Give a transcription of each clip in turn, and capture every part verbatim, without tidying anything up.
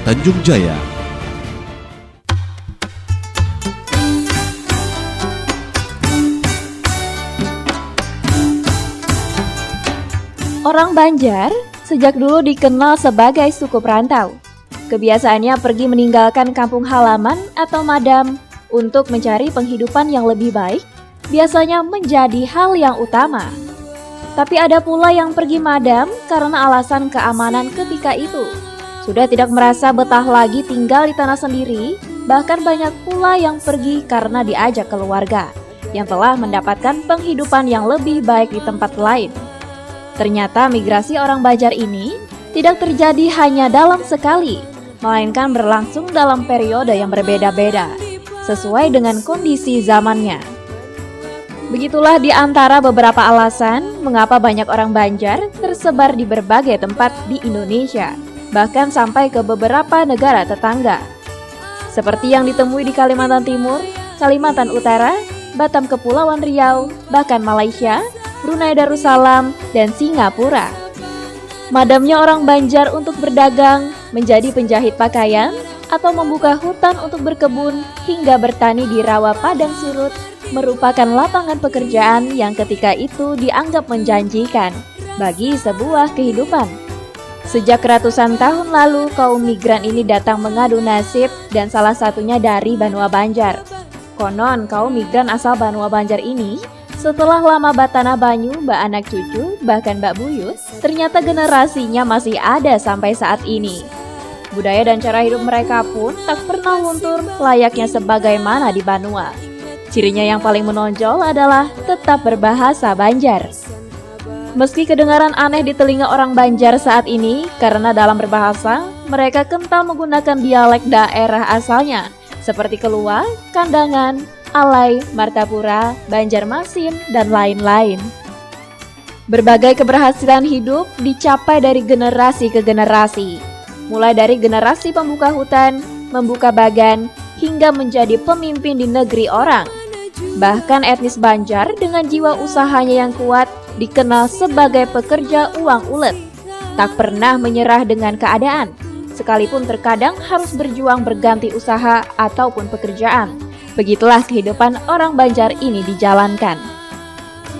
Tanjung Jaya. Orang Banjar sejak dulu dikenal sebagai suku perantau. Kebiasaannya pergi meninggalkan kampung halaman atau madam untuk mencari penghidupan yang lebih baik, biasanya menjadi hal yang utama. Tapi ada pula yang pergi madam karena alasan keamanan ketika itu. Sudah tidak merasa betah lagi tinggal di tanah sendiri, bahkan banyak pula yang pergi karena diajak keluarga yang telah mendapatkan penghidupan yang lebih baik di tempat lain. Ternyata migrasi orang Banjar ini tidak terjadi hanya dalam sekali, melainkan berlangsung dalam periode yang berbeda-beda, sesuai dengan kondisi zamannya. Begitulah di antara beberapa alasan mengapa banyak orang Banjar tersebar di berbagai tempat di Indonesia, bahkan sampai ke beberapa negara tetangga. Seperti yang ditemui di Kalimantan Timur, Kalimantan Utara, Batam, Kepulauan Riau, bahkan Malaysia, Brunei Darussalam, dan Singapura. Madamnya orang Banjar untuk berdagang, menjadi penjahit pakaian, atau membuka hutan untuk berkebun, hingga bertani di rawa padang surut, merupakan lapangan pekerjaan yang ketika itu dianggap menjanjikan bagi sebuah kehidupan. Sejak ratusan tahun lalu, kaum migran ini datang mengadu nasib dan salah satunya dari Banua Banjar. Konon, kaum migran asal Banua Banjar ini setelah lama batanah banyu, baanak cucu, bahkan bak buyut, ternyata generasinya masih ada sampai saat ini. Budaya dan cara hidup mereka pun tak pernah luntur layaknya sebagaimana di Banua. Cirinya yang paling menonjol adalah tetap berbahasa Banjar. Meski kedengaran aneh di telinga orang Banjar saat ini, karena dalam berbahasa, mereka kental menggunakan dialek daerah asalnya, seperti Kelua, Kandangan, Alai, Martapura, Banjarmasin, dan lain-lain. Berbagai keberhasilan hidup dicapai dari generasi ke generasi, mulai dari generasi pembuka hutan, membuka bagan, hingga menjadi pemimpin di negeri orang. Bahkan etnis Banjar dengan jiwa usahanya yang kuat dikenal sebagai pekerja uang ulet, tak pernah menyerah dengan keadaan, sekalipun terkadang harus berjuang berganti usaha ataupun pekerjaan. Begitulah kehidupan orang Banjar ini dijalankan.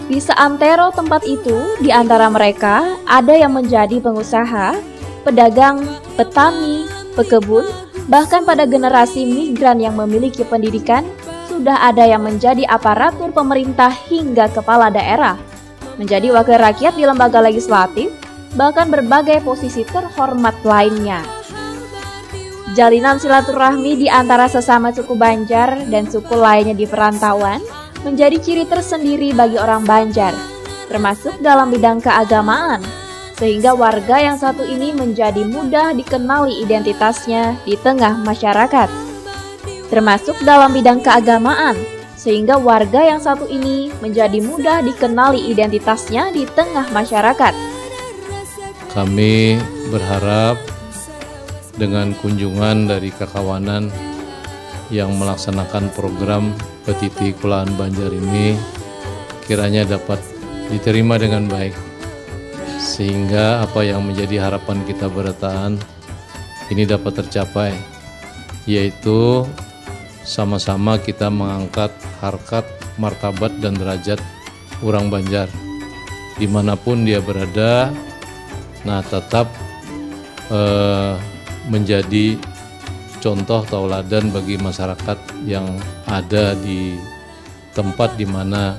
Di seantero tempat itu, di antara mereka ada yang menjadi pengusaha, pedagang, petani, pekebun, bahkan pada generasi migran yang memiliki pendidikan, sudah ada yang menjadi aparatur pemerintah hingga kepala daerah, menjadi wakil rakyat di lembaga legislatif, bahkan berbagai posisi terhormat lainnya. Jalinan silaturahmi di antara sesama suku Banjar dan suku lainnya di perantauan menjadi ciri tersendiri bagi orang Banjar, termasuk dalam bidang keagamaan, sehingga warga yang satu ini menjadi mudah dikenali identitasnya di tengah masyarakat. Termasuk dalam bidang keagamaan, sehingga warga yang satu ini menjadi mudah dikenali identitasnya di tengah masyarakat. Kami berharap dengan kunjungan dari kakawanan yang melaksanakan program Petiti Kulaan Banjar ini kiranya dapat diterima dengan baik, sehingga apa yang menjadi harapan kita berataan ini dapat tercapai, yaitu sama-sama kita mengangkat harkat, martabat, dan derajat orang Banjar dimanapun dia berada. Nah, tetap eh, menjadi contoh tauladan bagi masyarakat yang ada di tempat di mana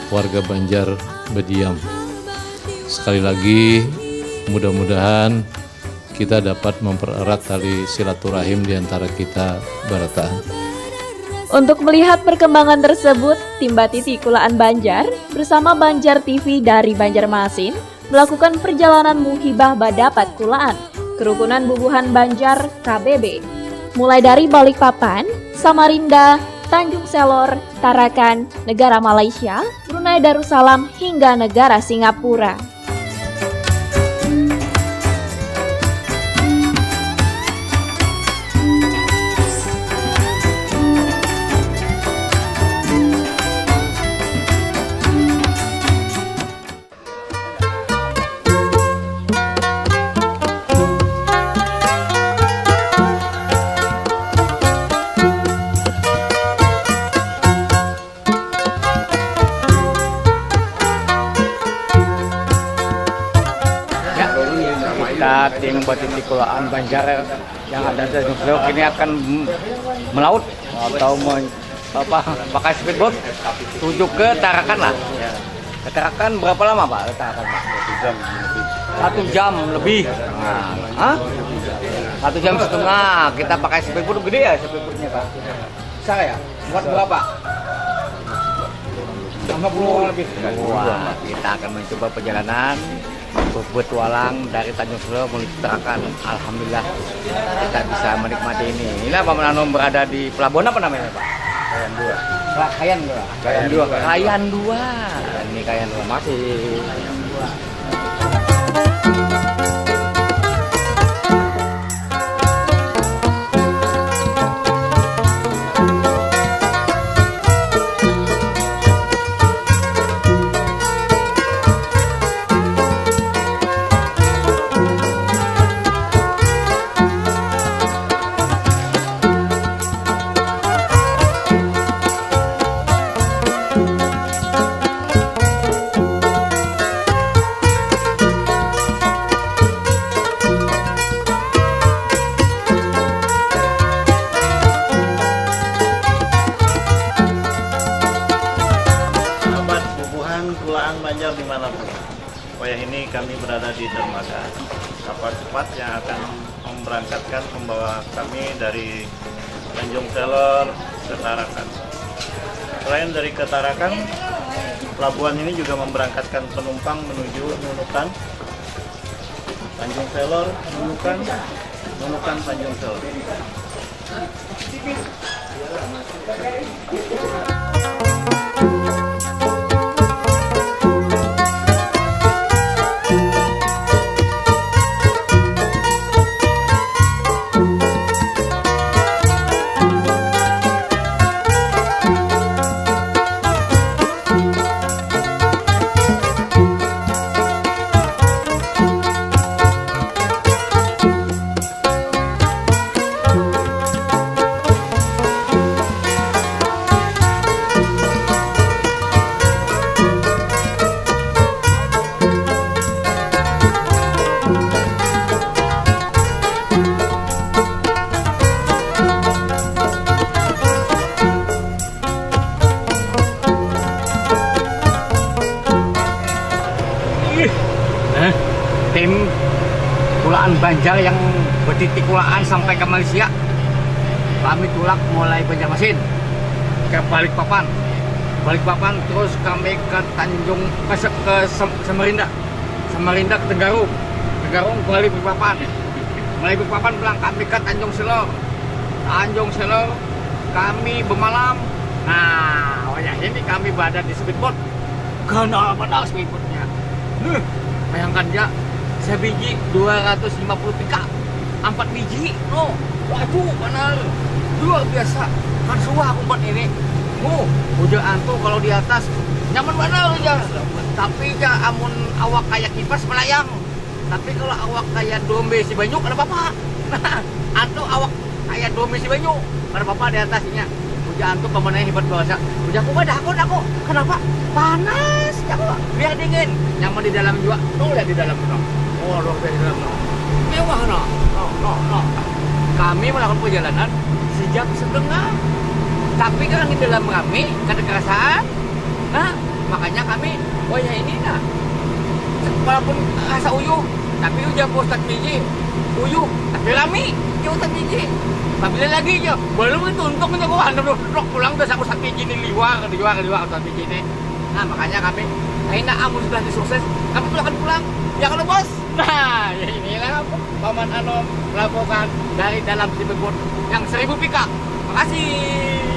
warga Banjar berdiam. Sekali lagi, mudah-mudahan kita dapat mempererat tali silaturahim di antara kita barataan. Untuk melihat perkembangan tersebut, tim Batiti Kulaan Banjar bersama Banjar T V dari Banjarmasin melakukan perjalanan muhibah badapat kulaan Kerukunan Bubuhan Banjar K B B, mulai dari Balikpapan, Samarinda, Tanjung Selor, Tarakan, negara Malaysia, Brunei Darussalam, hingga negara Singapura. Tim batiti kulaan Banjar yang ada di Tanjung Priok ini akan melaut atau me- apa, pakai speedboat tuju ke Tarakan lah. Ke Tarakan berapa lama, Pak? Ke Tarakan, Pak? Satu jam lebih. Nah, hah? Satu jam setengah. Kita pakai speedboat gede ya speedboatnya, Pak? Besar ya? Muat berapa? Lima puluh lebih. Wah, kita akan mencoba perjalanan berpetualang dari Tanjung Priok menuju Tarakan. Alhamdulillah, kita bisa menikmati ini. Inilah Paman Anom berada di pelabuhan apa namanya, Pak? Kayan dua. Kayan dua. Kayan dua. Kayan dua. Ini Kayan dua masih. Sahabat bubuhan kulaan Banjar dimanapun. Wayah ini kami berada di dermaga kapal cepat yang akan memberangkatkan, membawa kami dari Tanjung Selor ke Tarakan. Selain dari ke Tarakan, pelabuhan ini juga memberangkatkan penumpang menuju Nunukan, Tanjung Selor, Nunukan, Nunukan, Tanjung Selor. Ih, nah, tim kulaan Banjar yang batiti kulaan sampai ke Malaysia. Kami tulak mulai Banjarmasin ke Balikpapan. Balikpapan terus kami ke Tanjung, ke, Se- ke Sem- Samarinda. Samarinda ke Tegarung. Tegarung kembali Balikpapan. Mulai Balikpapan pulang kami ke Tanjung Selor. Tanjung Selor kami bemalam. Nah, wayah ini kami berada di speedboat. Ganal banar speedboatnya. Huh, bayangkan ja, sabiji dua ratus lima puluh pika. Ampat biji, no. Waduh, banar. Luar biasa. Kan suah aku buat ini. Huh, ujar antu kalau di atas nyaman banar ujar. Tapi ja amun awak kayak kipas melayang. Tapi kalau awak kayak dombe si banyu kada apa-apa. Antu awak kayak dombe si banyu kada apa-apa di atasnya. Ujar antu pamannya hebat bahasa. Ujar aku kada hakun aku. Kenapa? Panas. Aku biar dingin. Nyaman di dalam juga. Tuh lihat di dalam tuh. Oh, luar biasa di dalam tuh. Mewah no. No, no, no. Kami melakukan perjalanan sejam setengah. Tapi kan di dalam rame kada kerasaan. Nah, makanya kami, oh ya ini nah. Walaupun rasa uyuh, tapi ujar ku Ustaz Miji, uyuh, tapi rami, ya Ustaz Miji. Pabila lagi ja, balum itu untung ja ku handak pulang dah, Ustaz Miji ni liwar, liwar, liwar Ustaz Miji ni. Nah, makanya kami, akhirnya amun sudah disukses, kami pun akan pulang. Ya kalau bos. Nah, ya inilah Paman Anom melaporkan dari dalam speedboat yang seribu pika. Makasih.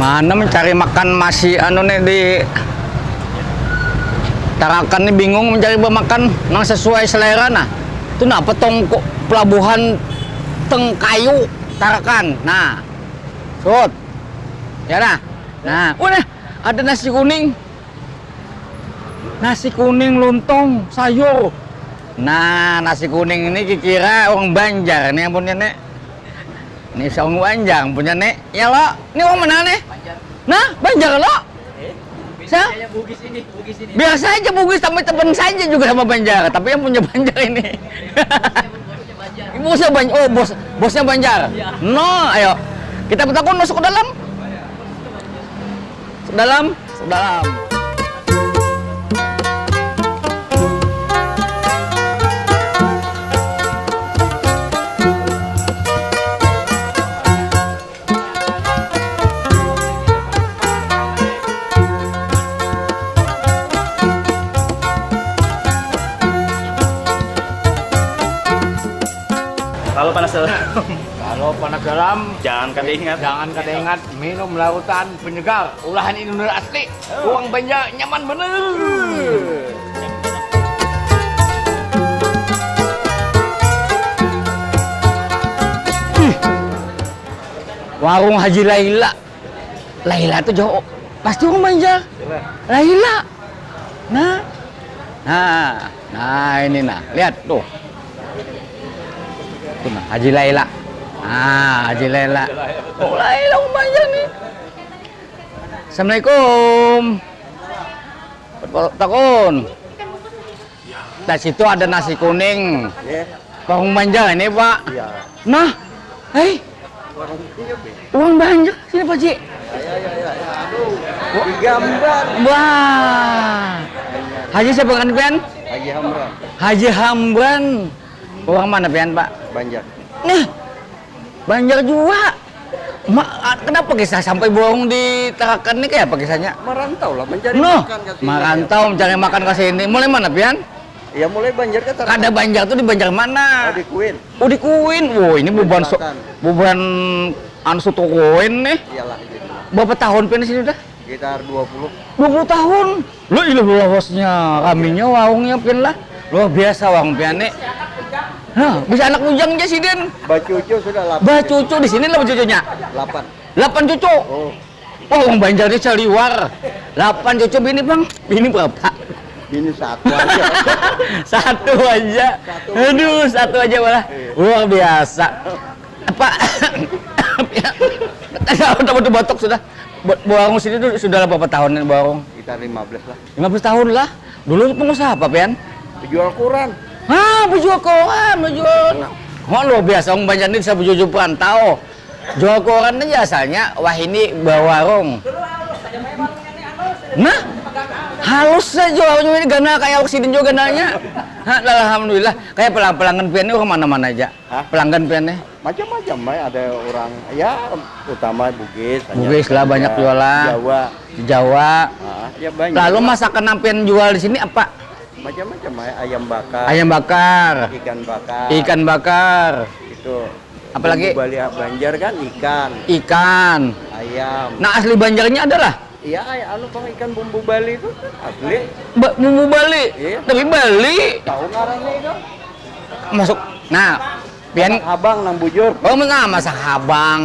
Anda mencari makan masih anu nih di Tarakan nih, bingung mencari makan nang sesuai selera. Nah, itu napa tongko pelabuhan Tengkayu Tarakan. Nah, sut. Ya nah. Nah, udah ada nasi kuning. Nasi kuning, lontong, sayur. Nah, nasi kuning ini kikira orang Banjar nih, ampunnya nih. Ini orang Banjar punya nih. Ya lo, ini orang mana nih? Nah, Banjar lo. Sa? Biasa aja Bugis, tapi teman saja juga sama Banjar. Tapi yang punya Banjar ini. Bosnya Banjar. Oh, bos, bosnya Banjar. No, ayo. Kita bertakun masuk ke dalam. Dalam, dalam. Kalau panas dalam. Kalau panas dalam, jangan kada ingat. Jangan kada ingat minum larutan penyegar olahan Indonesia asli. Uang Banjar nyaman bener. Ih, warung Haji Laila. Laila tuh jauh, pasti orang Banjar. Laila. Nah, nah, nah ini nah, lihat tuh. Tuh nah, Haji Laila. Nah, Haji Laila. Oh, Laila orang Banjar nih. Assalamualaikum. Takun. Nah, situ ada nasi kuning. Warung Banjar ini, Pak. Iya. Nah, hei. Warung iya, Be. Warung Banjar sini, Pak Ji. Ya, ya, ya, ya. Aduh. Digambar. Wah. Haji siapa kan, Pian? Haji Hamran. Haji Hamran. Orang mana, Pian, Pak? Banjar. Nah, Banjar jua. Ma, a, kenapa kisah sampai borong di Tarakan ni, kaya apa kisahnya? Marantau lah, mencari makan ka sini. Marantau mencari makan ka sini. Mulai mana, pian? Ya, mulai Banjar ka Tarakan. Kada Banjar tu di Banjar mana? Oh, di Kuin. Oh, di Kuin. Wah, ini bubuhan so-, bubuhan anu soto Kuin nih. Iyalah, gitu. Berapa tahun pian di sini udah? Sekitar dua puluh. Dua puluh tahun. Lo ilah lawasnya, raminya warungnya pian lah. Luar biasa warung pian nih. Nah, bisa anak bujang aja sidin. Bacucu sudah delapan. Bacucu di sini lah bacucunya. Delapan. Delapan cucu. Oh. Wah, orang Banjar ini caliwar. Delapan cucu bini, Bang. Bini berapa? Bini satu aja. Satu aja. Satu. Aduh, satu aja malah. Iya. Luar biasa. Apa? Tahu, tahu, batuk sudah. Ba-, bawarung sini tu sudah berapa tahun ini bawarung? Sekitar lima belas lah. Lima belas tahun lah. Dulu pengusaha apa, pian? Penjual koran. Ah, penjual koran, penjual. Oh, luar biasa, orang Banjar ini bisa berjual perantau. Jual koran ni biasanya, wah, ini bawarung. Nah, halus saja warungnya ini, ganal kayak awak sidin juga ganalnya. Ha, alhamdulillah. Kayak pelang-, pelanggan pian ni orang mana-mana aja. Hah? Pelanggan pian nih? Macam-macam, Mai. Ada orang, ya, utama Bugis, hanya Bugis lah, banyak jualan. Jawa. Di Jawa. Ah, ya, banyak. Lalu masakan nang pian jual di sini apa? Macam-macam, Mai. Ayam bakar. Ayam bakar. Ikan bakar. Ikan bakar. Itu. Apalagi? Bumbu Bali Banjar kan ikan. Ikan. Ayam. Nah, asli Banjarnya ada lah? Iya, ay-, anu, Bang, ikan bumbu Bali itu kan asli. Ba-, bumbu Bali. Iya. Tapi Bali. Tahu ngarannya itu? Masuk. Nah, pian masak habang nang bujur. Oh, nah, masak habang.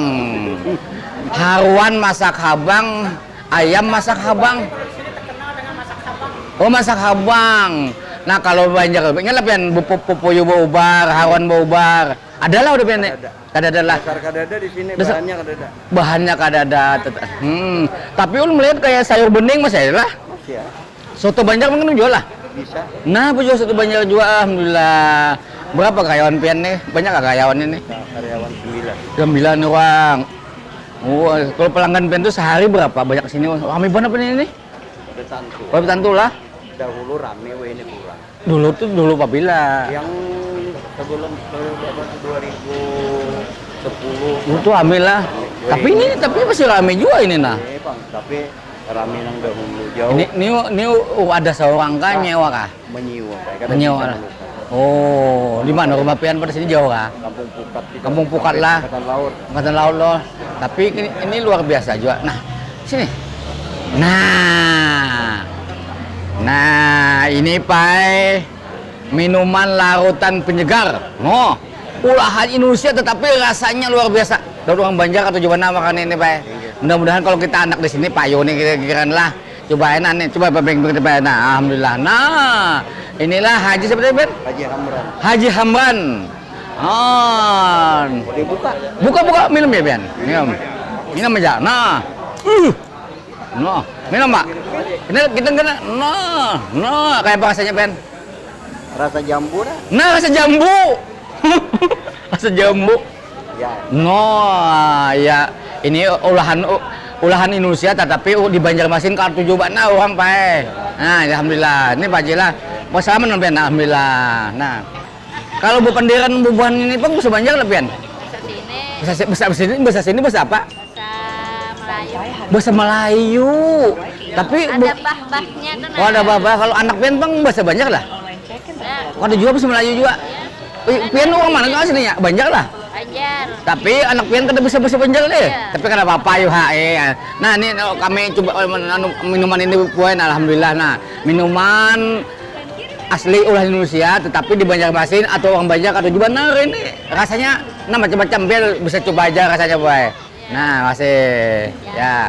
Haruan masak habang, ayam masak habang. Oh, masak habang. Nah, kalau Banjar, ingatlah pian, bu-, pu-, pupuyu baubar, haruan baubar. Ada lah udah pian nih. Ada. Kadada lah. Dasar kadada di sini, dasar bahannya kadada. Bahannya kadada, teta-, hmm. Tapi ulun melihat kayak sayur bening masih ada lah. Masih ya. Soto Banjar mungkin jual lah. Bisa. Nah, apa jual soto Banjar jual, alhamdulillah. Berapa karyawan pian nih? Banyak kah karyawan ini? Nah, karyawan sembilan. Sembilan orang. Wah, kalau pelanggan pian tuh sehari berapa banyak sini? Rame banget apa ini? Udah tantu. Oh, tantu lah. Dahulu rame, weh, ini kurang. Dulu tuh, dulu pabila? Yang sebelum, sebelum dua ribu sepuluh. Dulu tuh rame lah. Rame. Tapi ini, tapi masih rame juga ini, nah. Iya, Bang, tapi rame nang dahulu jauh. Ini, ini, ini ada seorang kah, nyewa kah? Menyewa, Pak. Menyewa lah. Oh, di mana rumah pian pada sini, jauh kah? Kampung Pukat kita. Kampung Pukat lah. Angkatan Laut. Angkatan Laut loh. Tapi ini, ini luar biasa juga. Nah, Sini. Nah. Nah, ini pai minuman larutan penyegar. No. Ulahan Indonesia tetapi rasanya luar biasa. Dan orang Banjar atau juga nama kan ini pai. Mudah-mudahan kalau kita anak di sini payu nih kira-kira lah. Coba enak nih, coba beng beng coba enak. Alhamdulillah. Nah, inilah Haji siapa tadi, Ben? Haji Hamran. Haji Hamran. Ah. Boleh buka? Buka buka minum ya, Ben. Minum. Minum aja. Nah. Uh. Nah, minum, Pak. Ini kita kena. Nah, nah, kayak apa rasanya, Ben? Rasa jambu dah. Nah, rasa jambu. Rasa jambu. Ya. No, ya ini ulahan u- ulahan Indonesia tetapi u- di Banjarmasin katuju bana orang pae. Nah, alhamdulillah. Ini bajilah. Pas aman Ben, alhamdulillah. Nah. Kalau bepandiran bubuhan ini pang bahasa Banjar lah Pian. Bahasa sini. Bahasa si- bahasa sini bahasa apa? Bahasa Melayu. Bahasa Melayu. Tapi ada bah-bahnya tuh. Oh, ada bah-bah. Kalau anak Pian pang bahasa Banjar lah. Ada juga bahasa Melayu juga. Pian orang mana tuh aslinya? Banjar lah. Banjar. Tapi anak Pian kada bisa bahasa Banjar deh. Iya. Tapi kada apa-apa yuk ha eh. Nah, ini kami coba anu minuman ini buain alhamdulillah. Nah, minuman asli ulah Indonesia tetapi di Banjarmasin atau orang Banjar atau juga benar ini rasanya nah macam-macam biar bisa coba aja rasanya boy. Nah, masih ya.